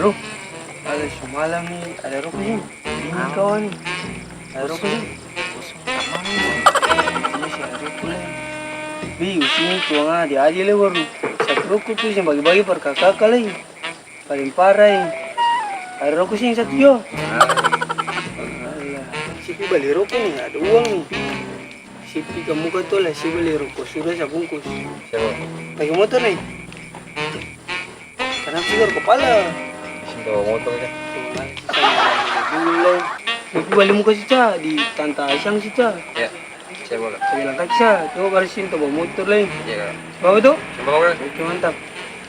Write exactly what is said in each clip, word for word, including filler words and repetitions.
Bro, ada su malam ni, ada roko seng? Ini kawan ni. Ada roko seng? Ini seng ada roko lai. Bi, usini tuang ada, ada lai baru satu roko tu seng bagi-bagi par kaka-kaka lai. Paling parah ini. Ada roko seng satu jo? Alah, si pi bali roko ni, ada uang ni. Si pi kamuka tu lah, si bali roko sudah sabungkus. Siapa? Pake motor ni. Kanapa sih baru kapala? Seng tau motor ka? Dulu lai. Mau pi bali muka sih, Ca, di Tanta Aisang sih, Ca. Ya, saya bola. Saya bilang kaki, Ca, coba baru sini tau bawa motor lai. Iya, Kak. Bawa tu? Coba, Kak. Oke, mantap.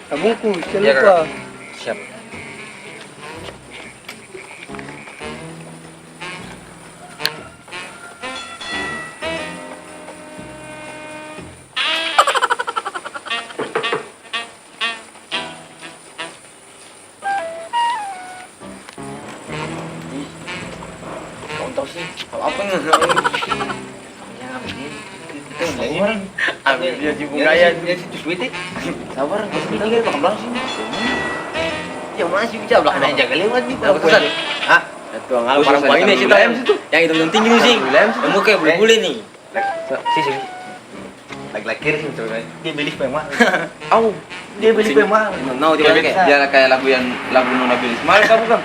Tabungkus, jangan lupa. Iya, Kak. Siap. Ih, kau tahu sih, apa-apa nih. Sabar. Ambil dia sibuk gaya. Dia situ sweet, eh. Sabar, dia bilang dia bakal bilang sih. Ya, masih bisa belakang jaga lewat nih, apa pesan? Hah? Tuang, parang ini sih, yang hitam-hitam tinggi nih sih. Yang muka bule-bule nih. Lak-, sa-, si, si. Laki-laki sih sebenarnya. Dia beli supaya mahal. Au, dia beli supaya mahal. Mau dia bilang kayak, biar kayak lagu yang, lagu Nona Bilis. Mahal ka bukang?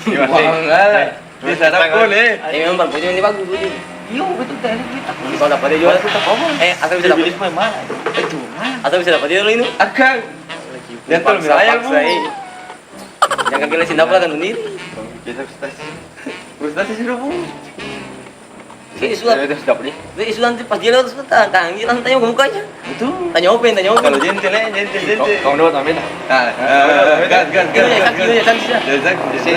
Mahal. Dia sadap boleh. Eh, memang bagus, ini bagus, bagus. Iya, betul, tadi kita. Kalau dapat dia jual, kita apa? Eh, asal bisa dapat. Dia beli supaya mahal. Itu mahal. Asal bisa dapat dia dulu ini. Akang. Dia terlalu paksa, melayang, paksa, Bu. Eh. Jangan bilang sini dapat akan sendiri. Dia frustasi. Frustasi sudah, Bu. Sini, Sulan. Itu sudah, Bu. Sini, Sulan, pas dia lewat, Sulan, ta-, tangan dia langsung tanya ke mukanya. Betul. Tanya open, tanya open. Kalau gentle, eh, gentle, gentle. Kau, kau dua tambah dah. Ah, ah, gas, gas, gas, gas. Iya, saksi, iya, saksi, iya.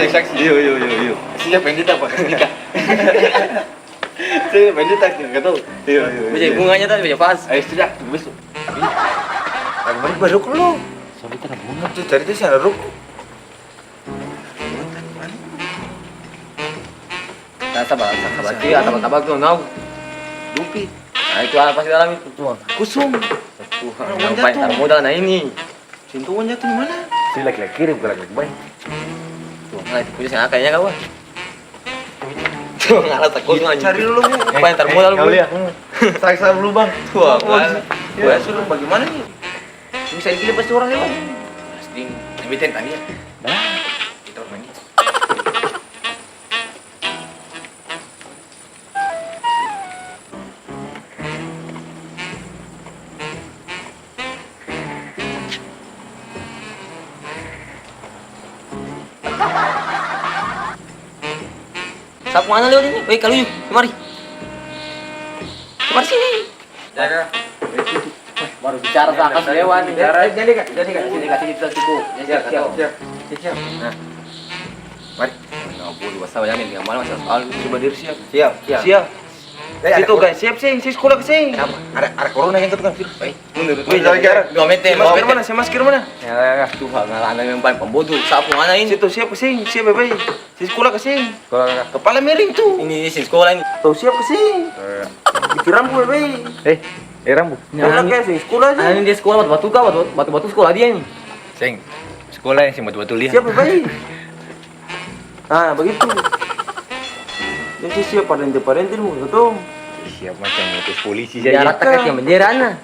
Iya, saksi. Iya, iya, iya, iya. Siapa yang ditambah? Nikah. Siapa yang ditambah? Nggak tahu. Iya, iya, iya. Bisa bunganya tadi, bisa pas. Ayo, sudah, besok. Aku balik baru ke lu. Sampai tengah bunga tuh, cari tuh si anak rokok. Nah, sabar, sabar, sabar. Iya, tabak-tabak tuh, nau. Dupi. Nah, itu alat pasti dalam itu. Tuh, kosong. Tuh, yang paling taruh modal, nah ini. Sentuhan jatuh di mana? Si laki-laki kiri, bukan laki-laki baik. Tuh, nah, itu punya sana kayaknya, kawan. Tuh, ngalah takut. Cari dulu, Bu. Paling taruh modal, Bu. Kau lihat, hmm. Saksa dulu, Bang. Tuh, apa? Iya, suruh bagaimana nih? Bisa dikirim pasti orang lewat. Pasti. Tapi ten tadi ya. Dah. Kita orang ini. Sapu mana lewat ini? Weh, kaluyu, kemari. Kemari sini. Jaga. Baru bicara, sa-, kas lewat nih. Bicara. Eh, jadi, Kak, jadi, Kak, sini, Kak, sini, kita cukup. Ya, siap, siap, siap. Siap, siap. Nah. Mari. Nah, gua juga salah, jangan tinggal malam, coba diri siap. Siap, siap. Siap. Eh, ada situ, guys, siap, seng, seng, sekolah ke seng. Kenapa? Ada, ada corona yang ketuk kan, Fir? Eh, mundur. Wih, dua meter, dua meter. Masker mana? Saya masker mana? Ya, ya, ya. Tuh, pengalaman yang paling pembodoh. Sapu mana ini? Situ, siap ke seng, siap, baik. Si sekolah ka seng? Sekolah ka. Kepala miring tu. Ini, ini si sekolah ini. Tau siapa seng? Eh. Biking rambu, bebe. Eh, eh, rambu. Nah, sekolah ini, ka seng? Sekolah aja. Ah, ini dia sekolah batu-batu ka, batu, batu-batu sekolah dia ini. Seng. Sekolah yang seng batu-batu lihat. Siapa, bebe? Ah, begitu. Dia si siapa, parente-parente mo katong. Siap macam motor polisi saja. Dia rata kaki yang bendera, nah.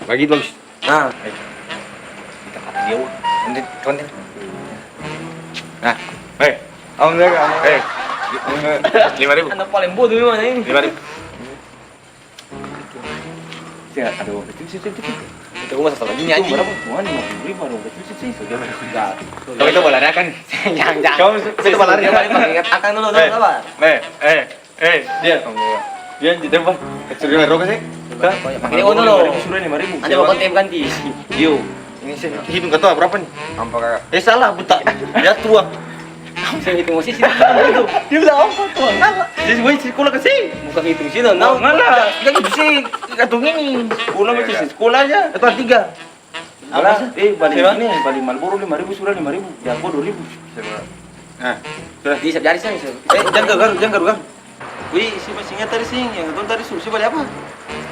Bagitu bagus. Nah. Eh. Kita kata dia, wah. Nanti, nanti. Nah. Eh. Om jaga, Om. Eh. Lima ribu. Anak paling bodoh memang ini. Lima ribu. Ya, ada uang kecil, kecil, kecil. Itu gua masalah gini, anjing. Berapa? Tuhan, lima puluh ribu, ada uang kecil, kecil. Sudah, sudah. Kau itu balariakan. Jangan, jangan. Kau itu balariakan. Ingat akang dulu, dulu, sabar. Eh, eh. Eh, dia. Dia di depan. Sudah lima ribu sih? Hah? Pakai dia uang dulu. Lima ribu, sudah lima ribu. Ada uang konten ganti. Yo. Ini sih, hitung kata berapa nih? Ampa, Kak. Eh, salah, buta. Dia tua. Saya hitung masih sih. Dia bilang apa tuh? Salah. Dia sebenarnya sekolah ke sini. Bukan hitung sini, nah. Ngalah. Dia gitu sih, katong ini. Sekolah masih sekolah aja. Itu tiga. Apa sih? Eh, bali ini, bali Marlboro lima ribu, sudah lima ribu. Jago dua ribu. Coba. Nah, sudah. Bisa jadi sih. Eh, jangan garu, jangan garu, garu. Wih, si masih ingat tadi sih, yang katong tadi suruh si bali apa?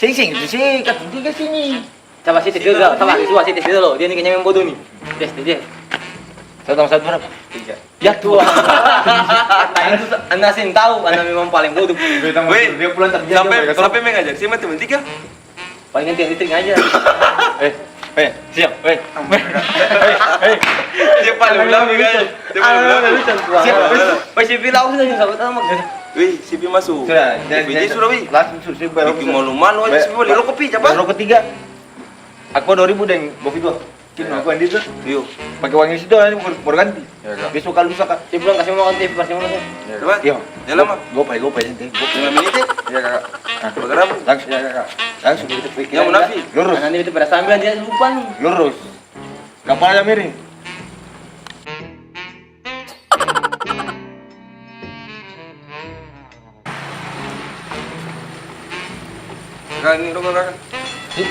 Seng, seng, itu seng, katong tiga sini. Coba sini tes dulu, coba, coba sini tes dulu. Dia ni kayaknya memang bodoh ni. Tes, tes, tes. Satu tambah satu berapa? Tiga. Ya Tuhan. Ana seng tau, ana memang paling bodoh. Weh, dia pulang tapi dia sampai berapa mengajar? Saya matematika. Paling nanti listrik aja. Eh, eh, siap, eh. Eh, eh. Dia paling ulang, kan? Dia paling ulang. Siap, eh. Weh, siapa bilang aku sudah sama tamat? Weh, siapa masuk? Sudah, jangan, jangan. Sudah, weh. Langsung suruh, suruh, bikin malu-malu aja, suruh beli rokok pi, coba. Beli rokok tiga. Aku dua ribu deng kopi dua. Sip, aku yang itu. Iyo. Pake uang yang situ, nanti baru, baru ganti. Iya, Kak. Besok kalau bisa, Kak. Sip, bilang kasih makan T V, kasih makan. Iya. Coba. Iya. Jalan, Mak. Gope, gope, nanti. Gope. Lima menit, ya? Iya, Kak. Nah. Bergerak, Bu. Langsung. Iya, Kak. Langsung kita pergi. Yang munafik. Lurus. Nah, nanti kita pada sambil dia lupa nih. Lurus. Kapala yang miring. Kaka, ini rokok, Kaka. Ih,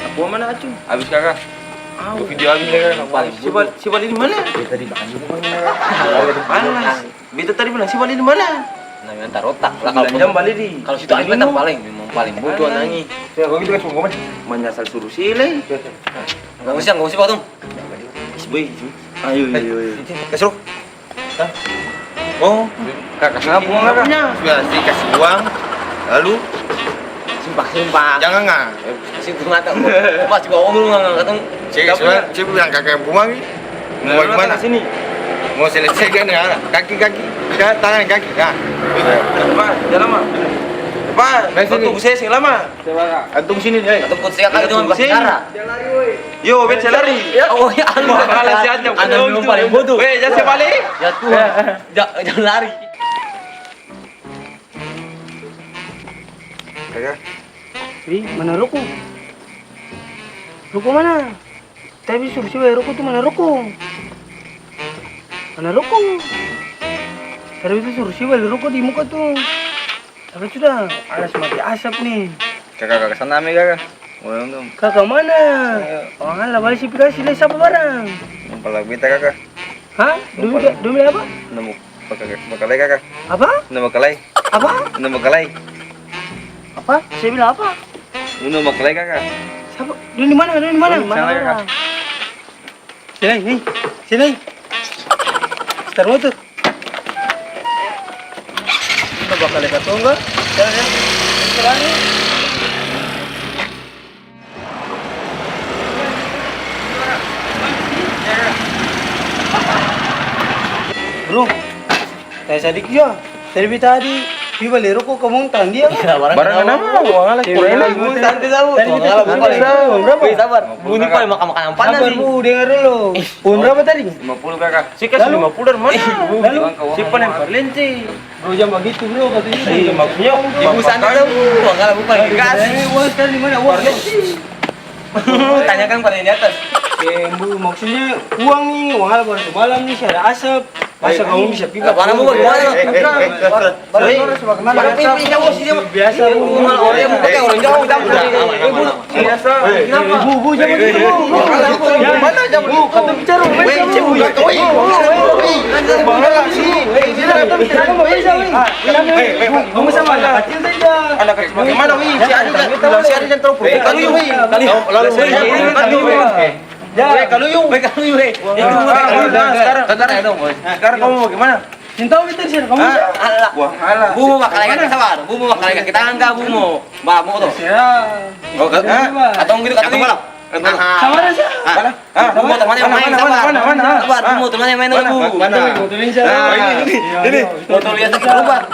aku mana, Acung? Habis, Kaka. Au. Video habis, Kaka. Paling si Bal-, si Bali di mana? Ya, tadi makan juga, Kaka. Panas. Beta tadi bilang, "Si Bali di mana?" Nah, memang tarotak. Lah, kalau jam Bali di, kalau situ ada beta paling, memang paling bodoh, nangi. Ya, kalau gitu, Kaka, cuma komen. Menyasal suruh si Leng. Nggak usah, nggak usah, Bang. Boy, ayo, ayo, ayo. Kasih rokok. Hah? Oh, Kaka, kasih uang, Kaka. Sudah, si kasih uang, lalu? Simpang, simpang. Jangan, nggak. Eh, kasih itu mata. Pas gua ngomong dulu, nggak, nggak, katong. Cek, sudah, cek yang Kaka yang pung uang, mau bagaimana? Sini. Mau selesaikan ya, kaki, kaki. Ya, tangan, kaki. Nah. Pak, jalan, Pak. Pak, tunggu saya, saya lama. Katong sini, eh. Katong kucing, katong sini. Yo, bet, saya lari. Oh, ya, anu. Wah, kalah si Acong. Anu, memang paling bodoh. Weh, jangan saya balik. Ya, Tuhan. Ja-, jangan lari. Kaka. Ri, mana roko? Roko mana? Tapi suruh si bali roko tu mana roko? Mana roko? Tadi beta suruh si bali roko di muka tu. Tapi sudah, alas mati asap ni. Kaka, kaka sana, ame, kaka. Kaka mana? Orang ala bali si pikasi le sapa barang? Numpang lagu beta, kaka. Hah? Demi, demi apa? Nemu bakal-, bakalai, kaka. Apa? Nemu bakalai. Apa? Nemu bakalai. Apa? Saya bilang apa? Nemu bakalai, kaka. Siapa? Dong di mana? Dong di mana? Mana orang? Sini, ni. Sini. Setar motor. Kita bakal dekat tongga. Jalan, ya. Jalan, ya. Bro, tanya sadiki jua. Tadi beta tadi pi bali roko kamong tangan dia. Barang kenapa? Uang ala kurang. Tadi uang ala bukan. Sabar. Bunyi paling makan makanan panas. Sabar, Bu, dengar dulu. Uang berapa tadi? Lima puluh, kaka. Saya kasih lima puluh dari mana? Lalu? Saya panen parlente. Bro, jang bagitu, bro, katanya. Iya, maksudnya, ibu santai dong. Uang kalah bukan dikasih. Uang sekarang di mana? Uang. Tanyakan pada yang di atas. Eh, Bu, maksudnya uang nih, uang kalah baru semalam nih, si ada asap. Masa kamu bisa pindah? Barang bu bagaimana? Barang orang bagaimana? Biasa, Bu. Orang yang pakai orang jauh, jauh. Biasa. Bu, bu, jangan gitu, bu. Bu, bu, jangan. Bu, kata bicara, bu. Kamu sama anak kecil saja. Anak kecil bagaimana, wi? Si Adi kan, si Adi kan terlalu provokatif, wi. Lalu, lalu, weh, kaluyu, weh. Itu, sekarang, sekarang, sekarang kamu mau bagaimana? Seng tau beta di sini, kamu siapa? Alah. Wah, alah. Bu mau makan lagi, sabar. Bu mau makan lagi, kita angka, Bu mau balap motor. Siap. Oh, ka-, hah? Atau gitu, atau balap? Sabar aja. Mana? Bu mau temannya main, sabar. Sabar, Bu mau temannya main dulu, Bu. Mana? Motor ini siapa? Ini, ini, ini. Motor lihat, kita lupa.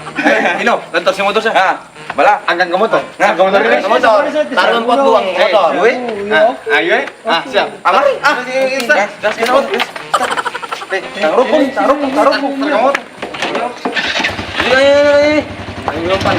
Ino, lantar si motor saya. Bala, angka ka motor. Nah, angka motor ini. Angka motor. Taruhan buat buang motor. Gue. Nah, ayo, eh. Ah, siap. Apa? Ah, gas, gas, gas, gas. Eh, taruh pun, taruh pun, taruh pun. Angka motor. Ini, ini, ini, ini. Ayo, lompat.